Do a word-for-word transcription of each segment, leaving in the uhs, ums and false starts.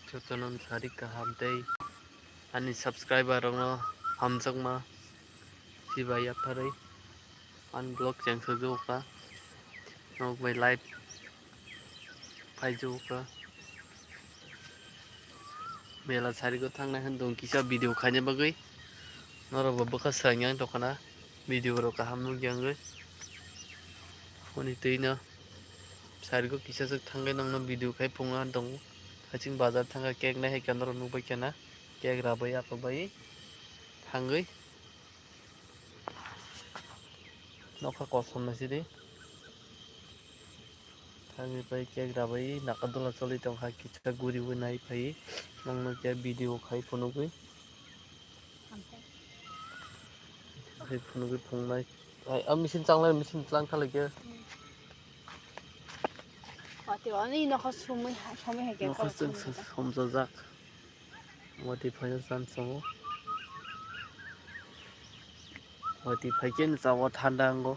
Jotono sari kaham tei ani subscriber rokno hamjakma chibai yapharwi ani vlog chengsajuka nok bai live phaijuka mela sarigo thangnai han dong kisa video khaina bagwi norok bo bwkha swrang yang tongkhana video rok kaham nukya wngwi hwnwi twino. Sarigo kisa swk thangwi nokno video khai phungo ang tongo. Haching bazar thangkha cake nai hai khe norok nukbai khana. Cake rabai apabai thangwi nokha kosom nai sidi. Thangwi pai cake rabai nakadola choli tongkha kisa guriwi nai phai nokno khe video khai phunugwi. Hai phunugwi phungnai. Hai, a machine changlai, machine chwlang khalai khe. Watwi ani nokha sumui ha, sumui hai khe Nokha kok chwng sumui sa-, hai. Somjojak. Watwi phaino chan songo. Watwi phai khe ni chago thanda wngo.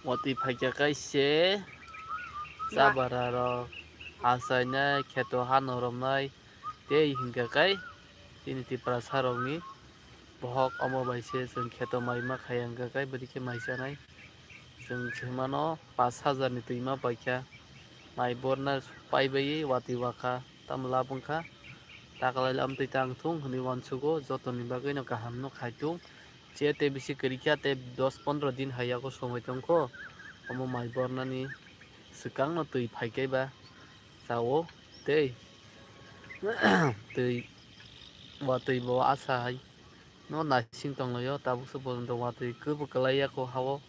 Watwi phaikha kaise Ba- chabara rok achainai kheto hano romnai tei hinkha kai chini Tiprasa rokni bohok omo bai se chwng kheto mai ma khaiya hinkha kai bwrwi khe mai chanai chwng se mano pash hajar ni twi ma paikha mai borna paibai watwi wakha. Tamo lab wngkha, takalai lam twi tang thung hwnwi uansugo, jotoni bagwino kaham no khai thung. Che tei bisi kwrwi kha tei dos pondro din hai yago somoi tongkho, omo mai bornani swkang no twi phai khe ba chao tei twi watwi bo asa hai no naising tonglaio, tabuk se bojonto watwi kwbo kwlai ya kho ha-o.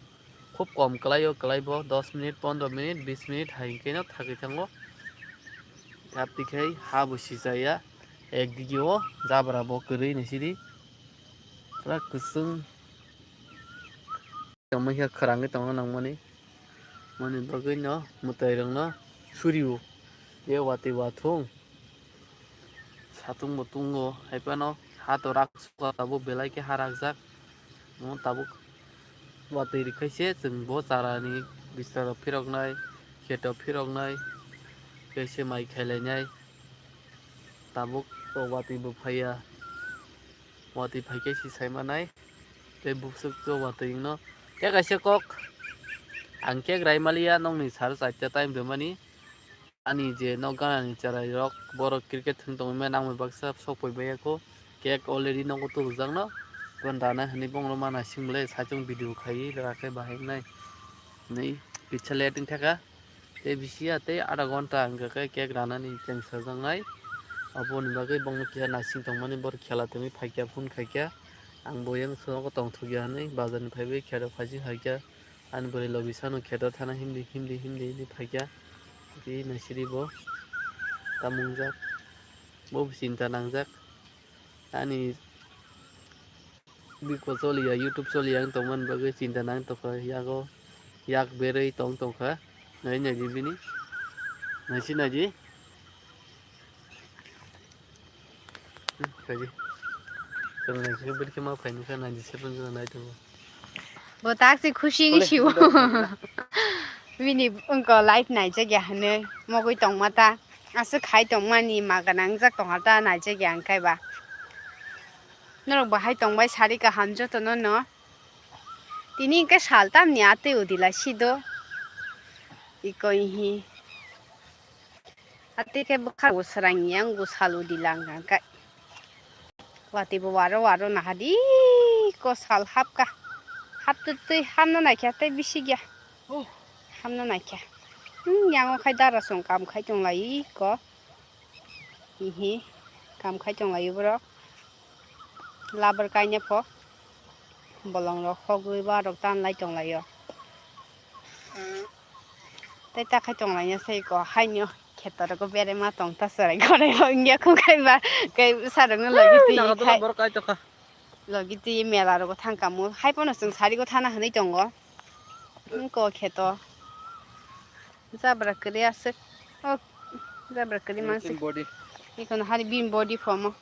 Khub kom kwlaio, kwlaibo dos minute, pondro minute, bis minute hai hwnkhe no thagwi thango. Yaptwi khai ha bo sijaya, ekdigi o jabra bo kwrwi ni sidi. Pura kwchwng tongma khe khwrangwi tongna nangmani. Moni bagwi no mwtai rokno surio. Ye watwi wathung. Satung bo tungo, hai phano ha to rak sukha tabuk belai khe ha rakjak. Mo tabuk watwi rwkhaise chwng bo chara ni bisaro phiroknai, kheto phiroknai, kaise mai khailainai. Tabuk to watwi bo phaiya. Watwi phaikhe si saimanai. Tei buksuk to watwi wngno. Khe kaisa kok. Ang khe raimaliya nokni sal chaita time rwmani. Ani je nok ganani cherai rok borok cricket thwng tongwi maya nangmani baksa sok poi baiya kho. Cake already nogo tubujak no. Bon rana hinwi bongno mana sing le saichung video khaiwi rakhe bahai wngnai. Hinwi pizza late wngkha kha. Tei bisi ya tei adha ghonta hwnkha khe cake ranani cheng sajaknai. Aboni bagwi bongno kisa naising tongmani borok khela tongwi phaikya phone khaikya. Ang bo yang nogo tongthokya hinwi bazarni phaiwi khe rok phaising khaikya. Ani bwrwi logi sano kheto thana himdi himdi himdi himdi phaikya. Tei naisiri bo tamo wngjak. Bo bo chinta nangjak. Ani biko choliya, YouTube choliya wng tongmani bagwi chinta nang tongkha yago. Yak berwi tong tongkha. Nai naidi bini. Naisi naidi. Kaji. Chwng naising bwrwi khe ma phaini kha, naidi seven jora nai tongo. Bo tak se khusi wng siwo. Bini wngko live naijak ya hinwi mogwi tongma ta. Aswk khai tongmani ma gwnangjak tongkha ta naijak ya hwnkhe ba. Norok bo hai tongbai sari kaham jotono no. Tini hwnkhe sal tamni atwi udila sido. Iko ihi. Atwi khe bwkha bo srang yang bo sal udi lang kha khe. Watwi bo waro waro nahadi ko sal hapkha. Haptwi twi hamna naikha tei bisik ya. Hamna naikha. Hmm, yango khai dara song kam khai tong lai ko. Hihi kam khai tong lai borok. Labar kaina pho. Bolong rok hogwi ba rok tan lai tong lai o. Tei ta khai tong lai ya sei ko haino kheto rogo berema tong ta chwrai gore o wngya kho khai ba kai sa rok no logi twi Naga khai. Dula borok kai tokha. Logi twi mela rogo thang kamo hai pono chwng sari go thana hinwi tongo. Wngko kheto. Jabra kwrwi aswk. O jabra kwrwi manswk. Body. Ikono hari bini body phomo.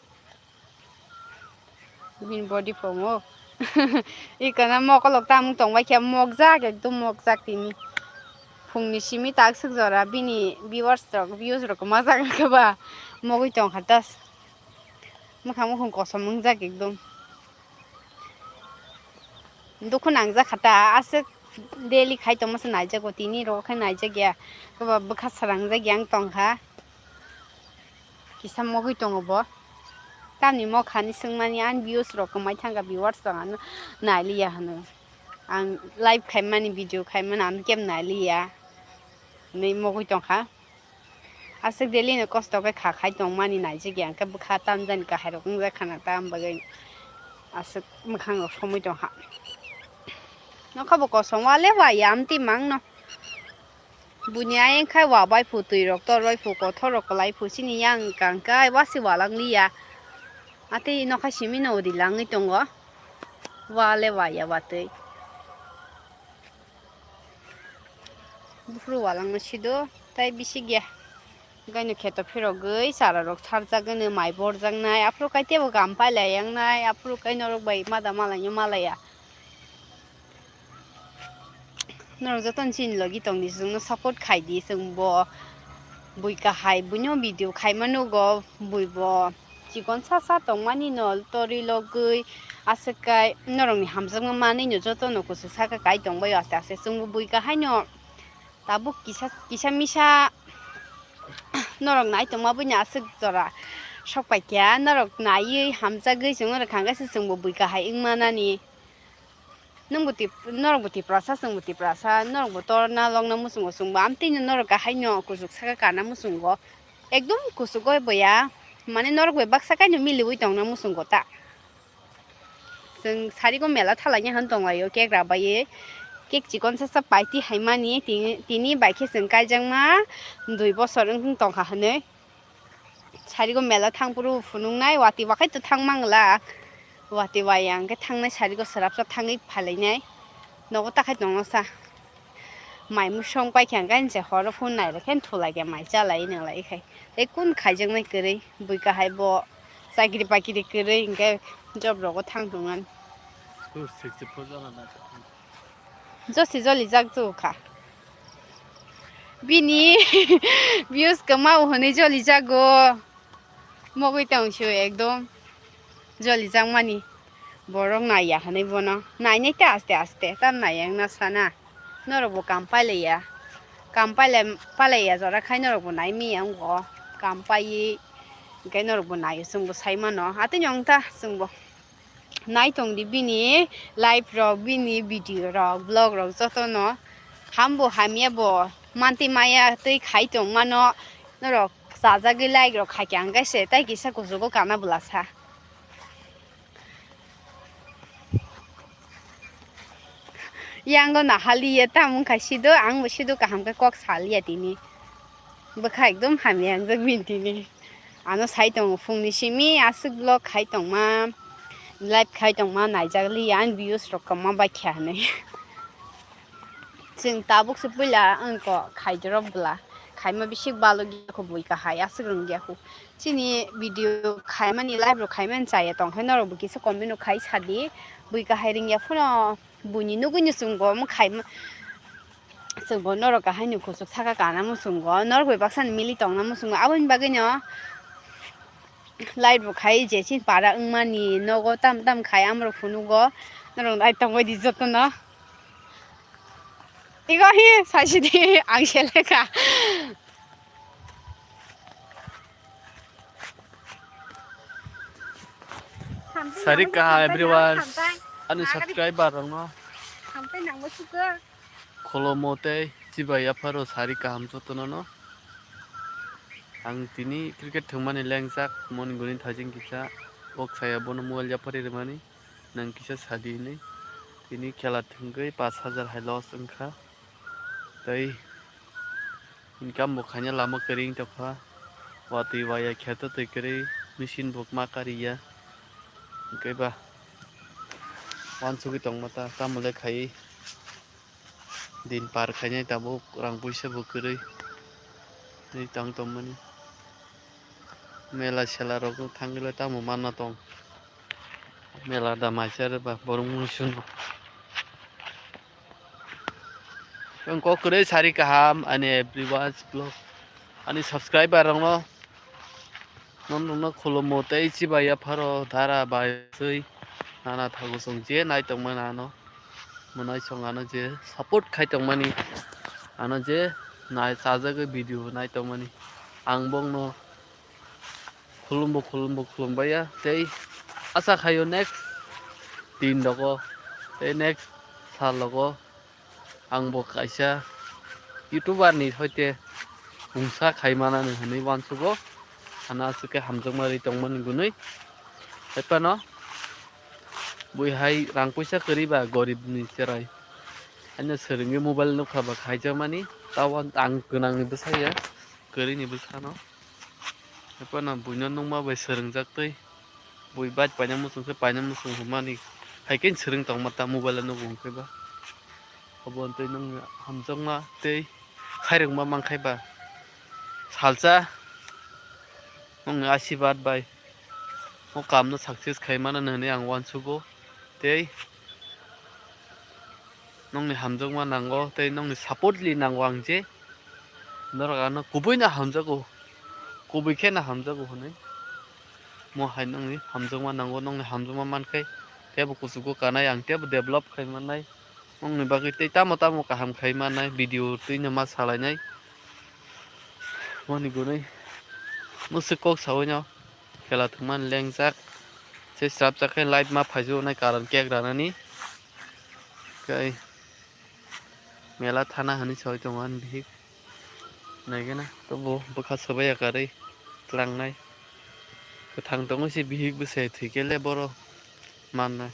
Bini body phomo. Ikono mokolok tamung tongbai khe mokjak ekdom mokjak tini. Phungni simi takswk jora bini viewers rok, views rok kwma jak khe ba mogwi tongkha tas. Mwkhang mukhung kosom wngjak ekdom. Dukhu nangjak kha ta, aswk daily khai tongma se naijago, tini rok khe naijak ya. Kwba bwkha srangjak ya wng tongkha. Kisa mogwi tongo bo. Tamni mokha ni swngmani ani views rok kwmai thangkha, viewers rok ano nailiya hwno. Ang live khaimani, video khaimani ano kebo nailiya hwnwi mogwi tongkha. Aswk daily no kosto khe kha khai tongmani naijak ya, hwnkhe bwkha tamjani kahai rok wngjak khana, tam bagwi aswk mwkhang rok somwi tongkha. Nokha bo kosom wale waya amtwi mangno. Buini ayang khai wa bai phu, twi rok tor bai phu, kothor rok kwlai phu, chini yang kang kai wasi walak liya. Atwi nokha simi no udi langwi tongo. Wale waya watwi. Buphuru walangno sido, tai bisik ya. Gaino kheto phirogwi chara rok sarjak gwnwi mai borjak nai, aphuru kai tebo gam pailai yang nai, aphuru kai norok bai mada malai no malai ya. Norok jotono chini logi tong di, chwngno support khai di, chwng bo bui kahai, buino video khaima nugo, bui bo chikon sa sa tongmani no tori logwi aswk kai norokni hamjakma manwi no jotono kuchuk saka kai tongbai aste aste, chwng bo bui kahai no tabuk kisa kisa misa norok nai tongma buino aswk jora sok pai kha, norok naiwi hamjagwi chwng norok kha khe se chwng bo bui kahai wng manani. Nwng bo Tip-, norok bo Tiprasa, chwng bo Tiprasa, norok bo torna lokna muchungo, chwng bo amtwi no norok kahai no kuchuk saka kana muchungo, ekdom kuchuk oi boya, mane norok bai baksa kaino miliwi tongna muchungo ta. Chwng sarigo mela thalaina hwn tonglaio, cake rabaye, cake chikon sasa paiti haimani, tini, tini bai khe chwng kaijakma dui bosor wng tongkha hwnwi. Sarigo mela thangphuru phunuknai, watwi bakhai to thang mangla. Watwi waya hwnkhe thangnai, sarigo swrapsa thangwi phalainai. Nogo takhai tongno sa. Mai musong paikha hwnkhe, hwnse horo phone nairokhe thulai khe mai chalai nwnglai khai. Tei kun khaijaknai kwrwi, bui kahai bo chakri bakri kwrwi hwnkhe job rogo thang thungmani. Josi jolijak jukha. Bini views kwmao hwnwi jolijago. Mogwi tong sio ekdom jolijakmani. Borok naiya hwnwi bono. Nainai ta aste aste. Tam naiya wngna sana. Norok bo kam pailaiya. Kam pailai, pailaiya jora khai norok bo nai miya wngo. Kam paiwi hwnkhe norok bo naio, chwng bo sai mano. Atwino wng ta chwng bo. Nai tong di bini live rok, bini video rok, vlog rok jotono. Hambo hamya bo manti maya twi khai tong mano. Norok chajagwi like rok khai khe ang kaisa tai kisa kuchugo kana bwlasa. Yango nahaliya tamung khai sido, ang bo sido kaham khe kok saliya tini. Bwkha ekdom hamya wngjak bini tini. Ano sai tongo phungni simi aswk vlog khai tongma, live khai tongma naijak liya, ani views rok kwma baikha hinwi. Chwng tabuk se puila wngkha khaidorok bwla, khaima bisik balokya kho, bui kahai aswk rwngya kho. Chini video khaimani, live rok khaimani chaya tongkhe norok bo kisa comment rok khai sadi, bui kahai rwngya phano. Buini nugui no chwng bo omo khai, chwng bo norok kahai ni kuchuk saka kana muchungo, norok bai baksa ni mili tongna muchungo, aboni bagwi no live bo khai je chini para wngmani nogo tam tam khai amrok phunugo, norok nai tongbai di jotono. Igo hi saisidi ang seleka. Sari kaha everyone, ani subscriber rokno kholomo tei chibai yapharo sari kaham jotono no. Ang tini cricket thwngmani lengjak moni guni thajing kisa, ok saya bono mobile yaphari rwmani, nang kisa sadi hinwi. Tini khela thwngwi pash hajar hai loss wngkha. Tei income bo khaina lama kwrwi wng tongkha. Watwi waya kheto twi kwrwi, machine bo ma kariya. Hwnkhe ba wansugwi tongma ta, tamo le khaiwi din par khainai tabuk rang puisa bo kwrwi. Tei tang tongmani mela sela rok thangwi le tamo manna tong. Mela da maisa rwba borok mui swngo. Ang kok kwrwi sari kaham ani everyone vlog, ani subscriber rokno, non rokno khulumo tei chibai yapharo dara bai swi nana thago song je nai tongmani ano, mwnai song ano je support khai tongmani, ano je nai chajagwi video nai tongmani, ang bongno khulumbo khulumbo khulumbaiya tei asa khaio next din rogo tei next sal rogo. Ang bo kaisa YouTuber ni hoite mungsa khai manani hinwi uansugo. Ano aswk khe hamjakma ri tongmani gwnwi. Haiphano bui hai rang puisa kwrwi ba gorib ni cherai. Haino swrwngwi mobile nukha ba khaijakmani. Tao ang gwnang ni bwsa ya, kwrwi ni bwsano. Haiphano buino nukma bai swrwngjak twi. Bui bike paina muchung khe paina muchung hwnmani. Hai khe swrwng tongma ta mobile o nugo hwnkhe ba. Obo hwntwi nwng hamjakma tei khairokma mankhai ba. Salsa nwngni asibad bai o kamno success khai mano hinwi ang uansugo. Tei nwngni hamjakma nango tei nwngni support li nango ang je. Norok ano kubui no hamjago, kubui khe no hamjago hwnwi. Mo hai nwngni hamjakma nango, nwngni hamjakma mankhai teibo kuchugo kanai ang teibo develop khai mannai. Nwngni bagwi tei tamo tamo kaham khai mannai, video twi no ma salainai. Moni gwnwi mwswk kok saui no khela thwngmani lengjak. Se srapjak khe live ma phaijaknai karon cake ranani. Tei mela thana hinwi saui tongo ani bihik. Naikhe na tobo bwkha swbaiya karwi tlangnai. Kwthang tongwi se bihik bwsai thwikhe le boro mannai.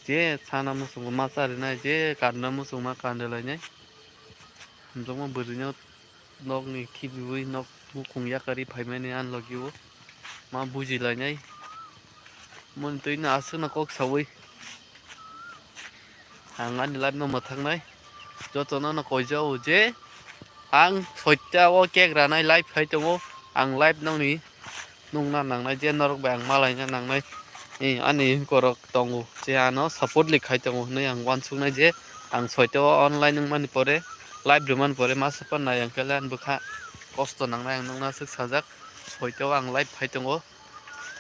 Je sana muchungo ma charinai, je kanna muchungma kandelainai. Hamjakma bwrwino nokni khibiwi nok bukhung yakarwi phaimani ani logio ma bujilainai. Moni twi no aswkno kok saui ang ani live no mwthaknai. Jotono no koijao je ang soita o cake ranai live khai tongo. Ang live nokni nungna nangnai je norok bai ang malaina nangnai. Eh, ani korok tongo je ano support li khai tongo hinwi ang uansuknai je ang soita o online wngmani pore live rwmani pore masa phano nai ang khe le ani bwkha kosto nangnai ang nukna aswk sajak. Soita o ang live khai tongo.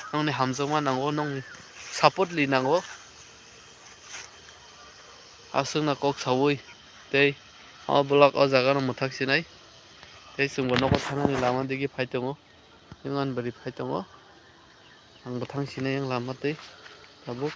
Nokni hamjakma nango, nokni support li nango. Aswkno kok saui tei o vlog o jaga no mwthak sinai. Tei chwngbo nogo thanani lama digi phai tongo. Yang ani bari phai tongo. Ang bwthang sinai yang lama tei tabuk.